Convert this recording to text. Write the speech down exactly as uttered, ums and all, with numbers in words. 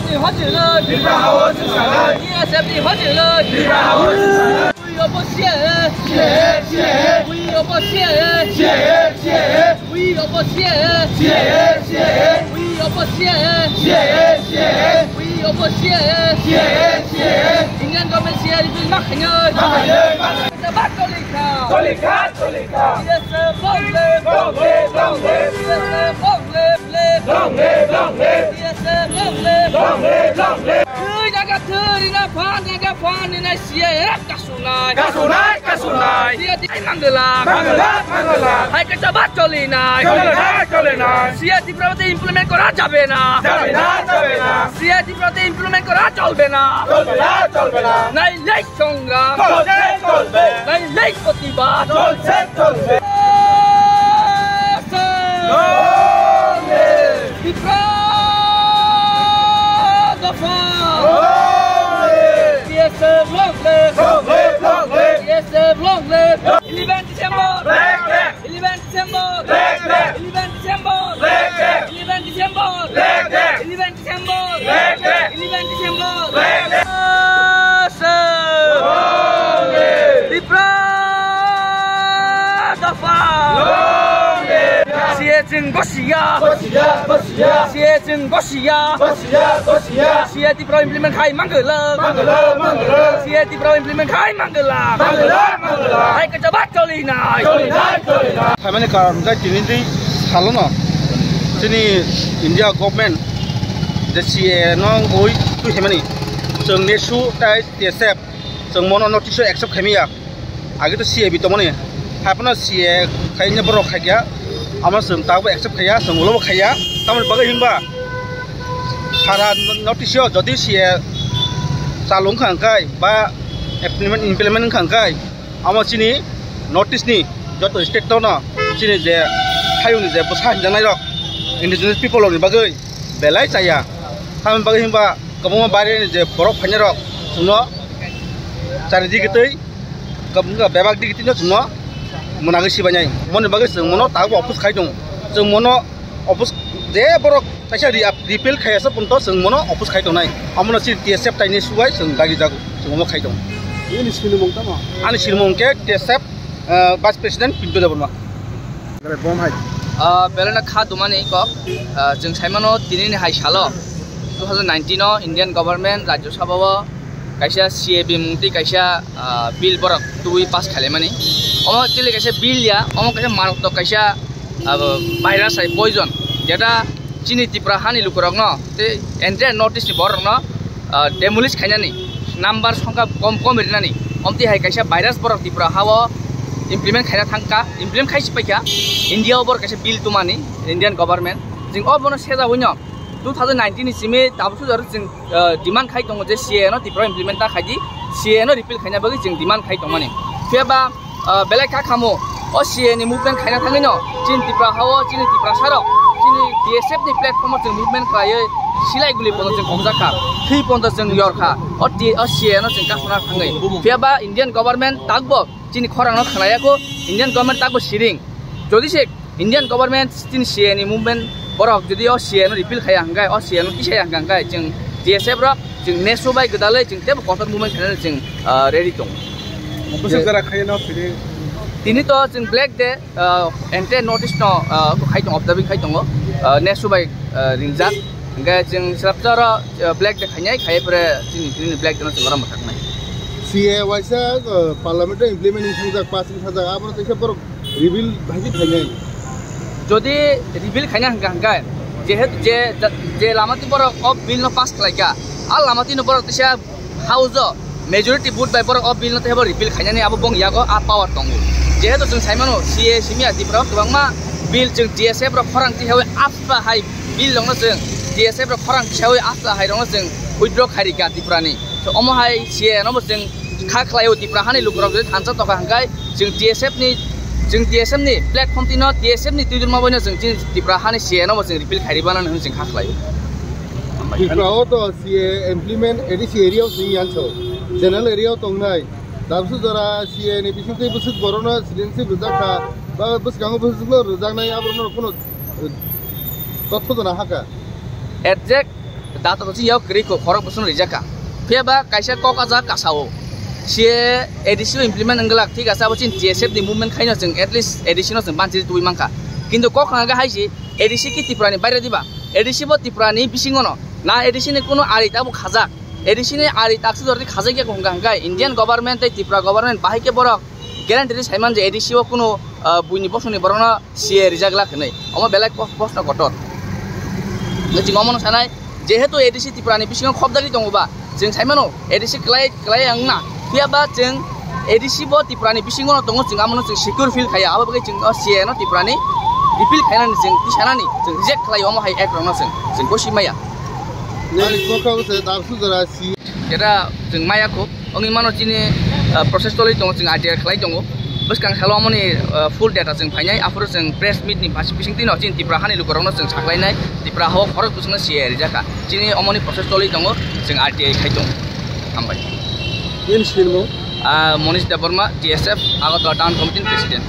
Ni hojiloi. Tripura hao chwng sanai. T S F ni hojiloi. Tripura hao chwng sanai. We oppose C A A. C A A, C A A. We oppose C A A. C A A, C A A. We oppose C A A. C A A, C A A. We oppose C A A. C A A, C A A. We oppose C A A. C A A, C A A. Indian government C A A repeal ma khainai. Ma khainai, ma khainai. Choli kha. Choli kha, choli kha. T S F long live. Long live, long live. T S F long live. Long live, long live. T S F long live. Long live, long live. Thwi naga thwi rina phan naga phan rina C A A kasunai. Kasunai, kasunai. C A A hai manglak. Manglak, manglak. Hai kaisa ba cholinai. Cholinai, cholinai. C A A Tripura te implement kora jabe na. Jabe na, jabe na. C A A Tripura te implement kora cholbe na. Cholbe na, cholbe na. Nai lei Songra. Cholse, cholbe. Nai lei Protibad. Cholse, cholbe. Long live. Tripura Dopha. Long live. T S F long live. Long live, long live. T S F long live. Eleven December. Black, black. Eleven December. Black, black. Eleven December. Black, black. Eleven December. Black, black. Eleven December. Black, black. Eleven December. Black, black. Long live. Tripura Dopha. Long live. C A A chwng gosia. Gosia, gosia. C A A chwng gosia. Gosia, gosia. C A A Tripura implement khai manglak. Manglak, manglak. C A A Tripura implement khai manglak. Manglak, manglak. Hai kaisa ba cholinai. Cholinai, cholinai. Phaimani karon khe tini di salono chini India government je C A A no oi twi phaimani. Chwng nesu tai T S F chwng mono notice accept khaimaya. Age to C A B tongmani. Haiphano C A khaina borok khaikya. Amo chwng tabuk accept khaiya, chwng ulo bo khaiya. Tamoni bagwi hinba sara notice o jodi C A chalu wngkha hwnkhe ba implement, implement wngkha hwnkhe, amo chini notice ni joto state tono chini je hayungni je bwsa hinjaknai rok indigenous people rokni bagwi belai chaya. Tamoni bagwi hinba kwbangma baireni je borok phainai rok chwngno chari di gitwi, kwbangma bebak di gitwi no chwngno mwnagwi sibainai. Moni bagwi chwng mono tabuk oppose khai tongo. Chwng mono oppose je borok kaisa re-, repeal khai asa punto chwng mono oppose khai tongnai. Amono chini T S F taini subai chwng dagi jago chwng omo khai tongo. Nini sinimung tamo? Ani sinimung khe T S F, eh, Vice President Pintu Debbarma. Gare bom hai. Ah, belai no kha dumani kok. Ah, chwng saimano tinini hai salo two thousand nineteen o Indian government Rajya Sabha o kaisa C A B mung twi kaisa, ah, bill borok tubui pass khailaimani. Omo actually kaisa bill ya, omo kaisa maratok kaisa, ah, virus hai poison, jeta chini Tripura hani lukurokno tei entire North East ni borokno, ah, demolish khainani, number songkha kom kom rinani, omtwi hai kaisa virus borok Tripura hao implement khaina thangkha, implement khai sipaikha, India o borok kaisa bill tumani, Indian government. Chwng o bono sejawi no two thousand nineteen ni simi tabuk sujar chwng, ah, demand khai tongo je C A A no Tripura implement ta khaidi, C A A no repeal khaina bagwi chwng demand khai tongmani. Phiya ba, ah, belai kha khamu, o C A A ni movement khaina thangwi no chini Tripura hao, chini Tiprasa rok, chini T S F ni platform o chwng movement khlaiwi silai guli pono chwng khokjakha, thwi pono chwng yorkha, o T-, o C A A no chwng kasuna thangwi. Phiya ba Indian government takbo chini khorang no khnaya kho, Indian government takbo siring. Jodi se Indian government chini C A A ni movement borok jodi o C A A no repeal khaya hwnkhe, o C A A no tisaya hwnkhe, hwnkhe chwng T S F rok chwng nesu bai gwdalwi chwng teibo kotor movement khainani chwng, ah, ready tongo. Bwswk jora khaino phiri? Tini to chwng Black Day, ah, entire North East no, ah, khai tongo, observing khai tongo, ah, nesu bai, ah, ringjak. Hwnkhe chwng swrapsa oro, ah, Black Day khainai, khaiya pore chini, chini Black Day no chwng oro mwthaknai. C A A waisa, ah, parliament o implement wngthang jak, pass wngthang jak, abono teisa borok repeal bhai khe khainai. Jodi repeal khaina hwnkha hwnkhe, jehetu je, je lama twi borok o bill no pass khlaikha, a lama twi no borok teisa house o majority vote bai borok o bill no teibo repeal khainani abo bong yago a power tongo. Jehetu chwng saimano C A A simi a Tripura o kwbangma bill chwng T S F rok khorang tihawi asla hai bill rokno chwng T S F rok khorang tihawi asla hai rokno chwng withdraw khairika Tripura ni. So omo hai C A A no bo chwng kha khlaio, Tripura hani lukurok jodi thansa tokha hwnkhe chwng T S F ni, chwng T S F ni platform twi no, T S F ni twi dwrma bai no chwng chini Tripura hani C A A no bo chwng repeal khairi bana hwnwi chwng kha khlaio. Tripura o to C A A implement A D C area o chwng yanso, general area o tongnai, dabsu jora C A A ni bising twi bwswk borok no citizenship rwjak kha, ba bwskango bwswk no rwjaknai, abo no kuno, eh, totho jana haka. Exact Data to chini yao kwrwi kho, khorok bwswkno rijak kha. Phiya ba kaisa kok ajak kasao. C A A D C o implement wngwlak, thik ase, abo chini T S F ni movement khaino chwng at least A D C no chwng banchiri tubui mankha. Kintu kok khna khe hai si A D C ki Tripura ni baire diba? A D C bo Tripura ni bisingo no. Na A D C ni kuno ari tabo khajak. A D C ni ari takswk jordi khajak ya hwnkha hwnkhe Indian government tei Tripura government bahai khe borok guarantee ri saiman je A D C o kuno, ah, buini bosongni borokno C A rijak glak hinwi. Omo belai pos-, proshno kotor. Hwnkhe chwng omono sanai, jehetu A D C Tripura ni bisingo khobjagwi tongo ba, chwng saimano A D C klai, klai wngna. Phiya ba chwng A D C bo Tripura ni bisingo no tongo, chwng amono chwng secure feel khaiya. Abo bagwi chwng o C A no Tripura ni repeal khainani chwng tisanani, chwng reject khlai omo hai act rokno chwng, chwng gosi maya. Nini kokha se daksu jora si. Eta chwng maya kho. Wngwi mano chini, ah, process choli tongo, chwng R T I khlai tongo. Bwskang salo amoni, ah, full data chwng phainai, aphuru chwng press meet ni basi bising twi no chini Tripura hani lukurokno chwng saklainai, Tripura hao khorok bwswkno C A rijak kha. Chini omoni process choli tongo, chwng R T I khai tongo. Hambai. Nini sinimung? Ah, Monish Debbarma, T S F, Agartala Town Committee ni President.